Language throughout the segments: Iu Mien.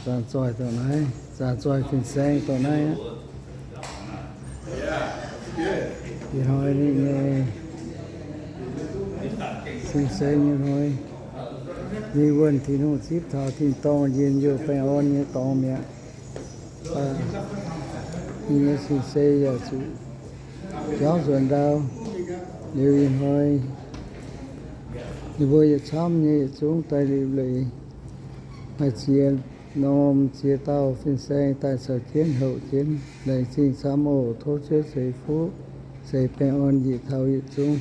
Zaanc zoih dongh naaiv, zaanc zoih fin-saeng dongh naaiv aqv. Ih hnoi ninh nyei sin-sei nyei hnoi, ninh wuonh Tin-Hungh zipv taux tin-dorngh njien-youh baengh orn nyei dorngx mi'aqv. Ninh nyei sin-sei yaac zuqc jauv nzuonx ndau. Liuz ih hnoi ninh mbuo yietc camv nyei yietc zungv daaih liuc leiz, maaih ziex norm ziex dauh fin-saeng daaih caux jienv houc jienv. Laengz zingh camv oc. Tov Ziouv ceix fuqv ceix baengh orn njiec taux yietc zungv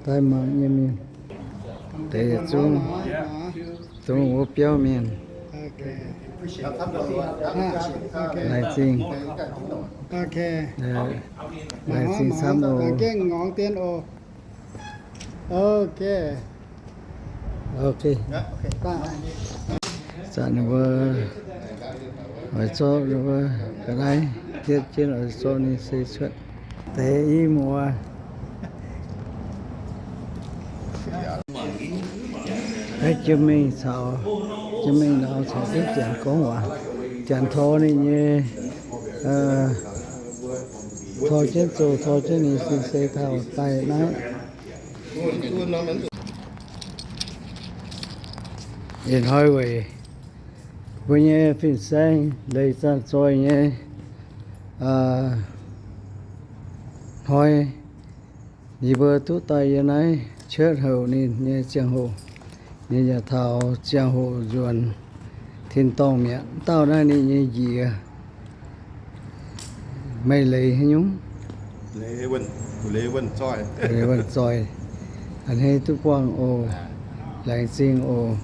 daaih mangc nyei mienh. Deix yietc zungv dongh wuov biauv mienh. Laengz zingh. Laengz zingh camv oc. Zanc ninh mbuo oix zorqv ninh mbuo ga'naaiv hietv jienv oix zorqv ninh se cuotv deix i muoz. Aeqv, jienv mingh caux, jienv mingh naux caux jienv Janx gorngv waac. Janx tor ninh nyei, tor jienv zoux, tor jienv ninh sin-sei taux daaih naaiv. Ih hnoi weic mbuo nyei fin-saeng leiz zanc zoih nyei hnoi, yie mbuo duqv daaih yiem naaiv cuotv houc ninh nyei ziangh hoc, ninh yaac taux ziangh hoc nzuonx tin-dorngh mi'aqv. Dauh naaiv ninh nyei njiec, meih leiz haaix nyungc? Leiz wuonh zoih. A'hneiv duqv buangh oc. Laengz zingh oc.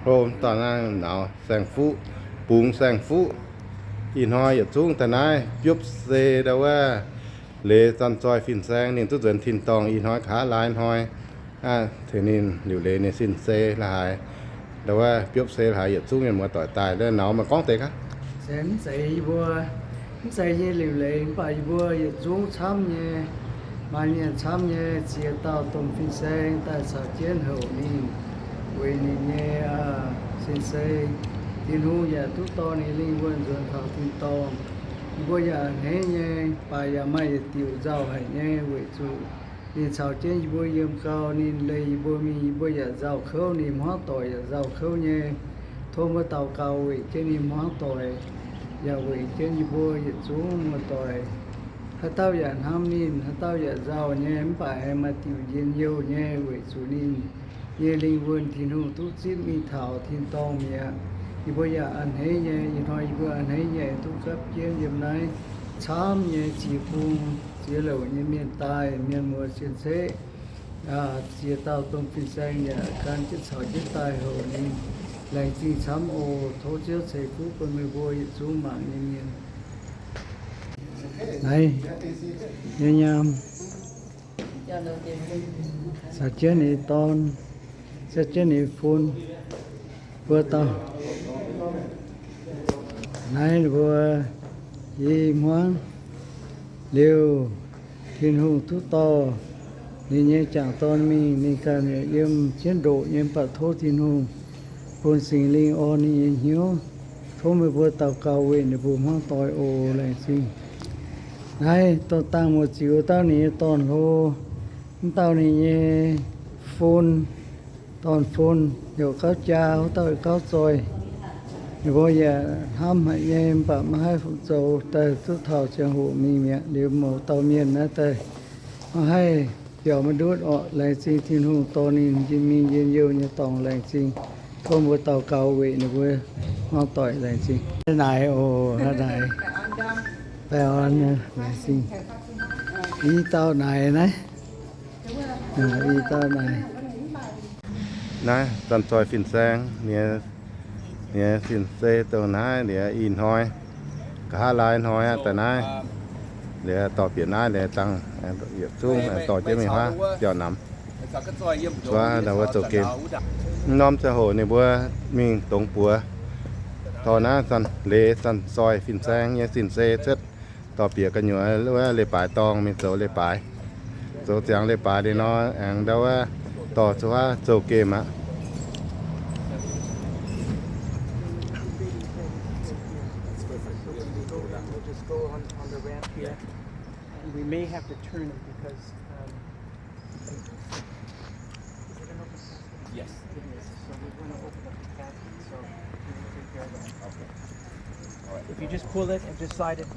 Hlo daaih naaiv naux saeng-fuqv, bungx saeng-fuqv. Ih hnoi yietc zungv daaih naaiv biopv se ndau wuov leiz zanc zoih fin-saeng ninh duqv nzuonx tin-dorngh. Ih hnoi nqa'haav laai hnoi, tengx ninh liuc leiz ninh sin-sei la'haaix, ndau wuov biopv se la'haaix yietc zungv mienh muoz-doic daaih naux meih gorngv deix gaax. Mv zeiz yie mbuo, mv zeiz nyei liuc leiz, mv baac yie mbuo yietc zungv camv nyei, maaih mienh camv nyei ziex dauh domh fin-saeng daaih caux jienv houc ninh, weic ninh nyei sin-sei, Tin-Hungh yaac duqv dorh ninh lingh wuonh nzuonx taux tin-dorngh. Yie mbuo yaac a'hneiv nyei, baac yaac maaih yietc diuc nzauh haic nyei, weic zuqc ninh caux jienv yie mbuo yiem gau, ninh leih yie mbuo mingh, yie mbuo yaac nzauh kouv, ninh hmuangv doic yaac nzauh kouv nyei. Tov mbuo daux gaux weic jienv ninh hmuangv doic, yaac weic jienv yie mbuo yietc zungv muoz-doic. Haaix dauh yaac hnamv ninh, haaix dauh yaac nzauh nyei, mv baac aengx maaih diuc njien-youh nyei, weic zuqc ninh nyei lingh wuonh Tin-Hungh duqv zipv mingh taux tin-dorngh mi'aqv. Yie mbuo yaac a'hneiv nyei, ih hnoi yie mbuo a'hneiv nyei duqv gapv jienv yiem naaiv camv nyei ziex bung ziex louc nyei mienh daaih, mienh muoz cien-ceqv, ziex dauh domh fin-saeng yaac gan jienv caux jienv daaih houc ninh. Laengz zingh camv oc. Tov Ziouv ceix fuqv bun meih mbuo yietc zungv mangc nyei mienh. Naaiv nyei nyaam, caux jienv ninh dorn, caux jienv ninh fun, mbuo dauh. Naaiv mbuo i hmuangv liuz, Tin-Hungh duqv dorh ninh nyei jangc dorn mingh, ninh ganh yaac yiem jienv ndoqc nyei, mv baac tov Tin-Hungh bun Singx Lingh orn ninh nyei hnyouv. Tov meih mbuo daux gaux weic ninh mbuo hmuangv doic oc. Laengz zingh. Naaiv dorh dangh muoz-ziux dauh ninh nyei dorn-hlo, mv dauh ninh nyei fun, dorn-fun, heuc gauv jaa, wuov dauh heuc gauv zoih. Ninh mbuo yaac hnamv haic nyei, mv baac maiv haih fu-zoux, daaih duqv taux ziangh hoc mingh mi'aqv. Liuz mouz dauh mienh naaiv daaih maiv haih biaux maiv ndutv orqc. Laengz zingh Tin-Hungh dorh ninh njien-mingh njien-youh nyei dorngx. Laengz zingh. Tov mbuo daux gaux weic ninh mbuo hmuangv doic. Laengz zingh. Naaic oc, naaic. Baengh orn, laengz zingh. I dauh naaic naaiv. I dauh naaic. Naaiv zanc-zoih fin-saeng, ninh nyei sin-sei dongh naaiv liuz ih hnoi, nqa'haav laai hnoi aqv, daaih naaiv liuz dorh bieqc naaiv liuz dangh yietc zungv dorh jienv mingh huaav biauv-namx. Wuov ndau wuov zoux gen. Mv norm ziangh hoc ninh mbuo mingh dongz buoz, dorh naaiv zanc-leiz zanc-zoih fin-saeng nyei sin-sei cuotv dorh bieqc gu'nyuoz wuov leiz-baaix dorngh mingh zoux leiz-baaix. Zoux ziangx leiz-baaix liuz nor, aengx ndau wuov dorh zuqc huaav zouv gemh aqv. We'll just go on, on the ramp here, and we may have to turn it because, um, is it an open casket? Yes, it is. So we want to open up the casket, so we will take care of that. Okay. All right. If you just pull it and just slide it,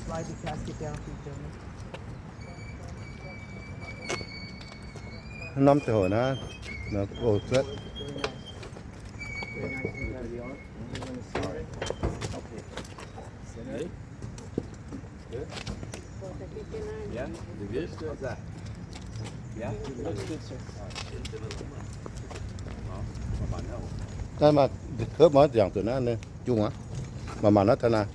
slide the casket down for you, gentlemen. Norm ziangh hoc naaiv, oc cuotv. Naaiv maaih hopv maiv ziangx zuqc naaiv, jungh aqv. Maaih maanc naaiv taux naaiv.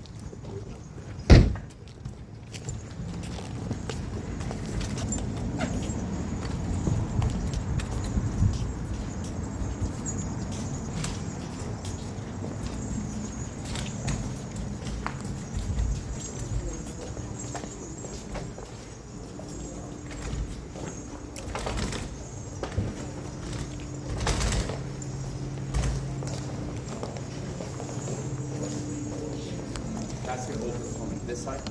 That's it, open on this side.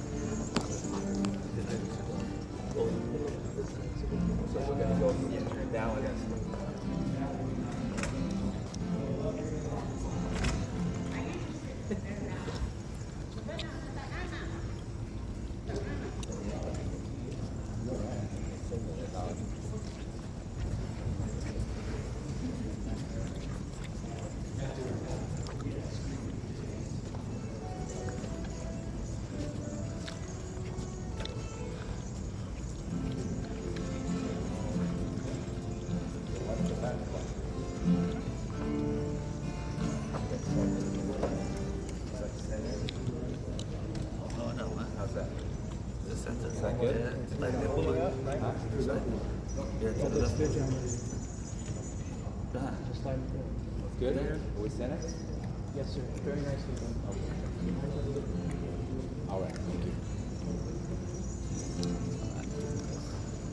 So we're gonna go, yeah, turn down, I guess. How's that? Is that good? Huh? Yeah, to the left. Just slide it forward. Good? Are we centered? Yes, sir. Very nicely done. Okay. All right, thank you.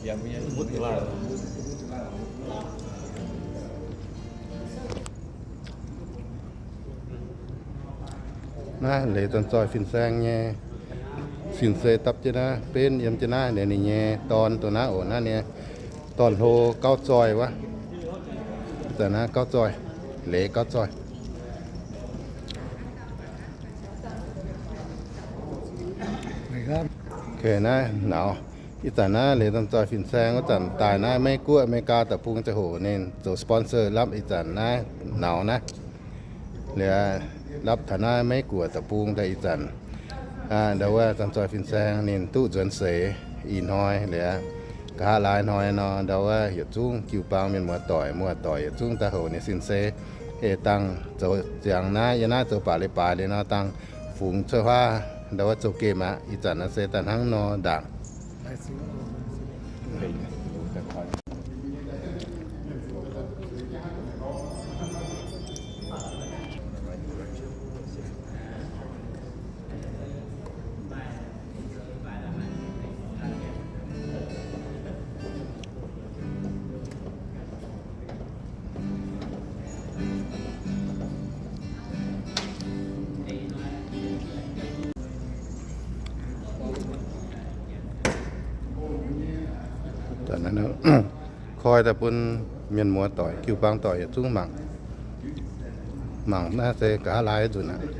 Yeah, we, we, Naaiv leiz zanc zoih fin-saeng nyei sin-sei dapv jienv naaiv, benv yiem jienv naaiv, ninh nyei dorn dongh naaiv oc. Naaiv nyei dorn-hlo gauv zoih wuov. Ih zanc naaiv gauv zoih, leiz gauv zoih. Naaiv nauz, ih zanc naaiv leiz zanc zoih fin-saeng wuov zanc daaih naaiv Meiv Guoqv, America deic-bung ziangh hoc ninh zoux sponsor lapv ih zanc naaiv nauz naaiv. Liuz lapv taux naaiv Meiv Guoqv deic-bung daaih ih zanc, ndau wuov zanc zoih fin-saeng ninh duqv nzuonx seix ih hnoi liuz, nqa'haav laai hnoi nor, ndau wuov yietc zungv jiu-baang mienh muoz-doic, muoz-doic yietc zungv daaih houc ninh sin-sei, ei dangh zoux ziangx naaiv, yiem naaiv zoux baac leiz-baaix liuz nor, dangh fungx cuotv huaav ndau wuov zouv gemh aqv. Ih zanc naaiv se daaih hnangv nor ndaangc. Koi daaih bun mienh muoz-doic, jiu-baang doic yietc zungv mangc. Mangc naaiv se nqa'haav laai nzunc aqv.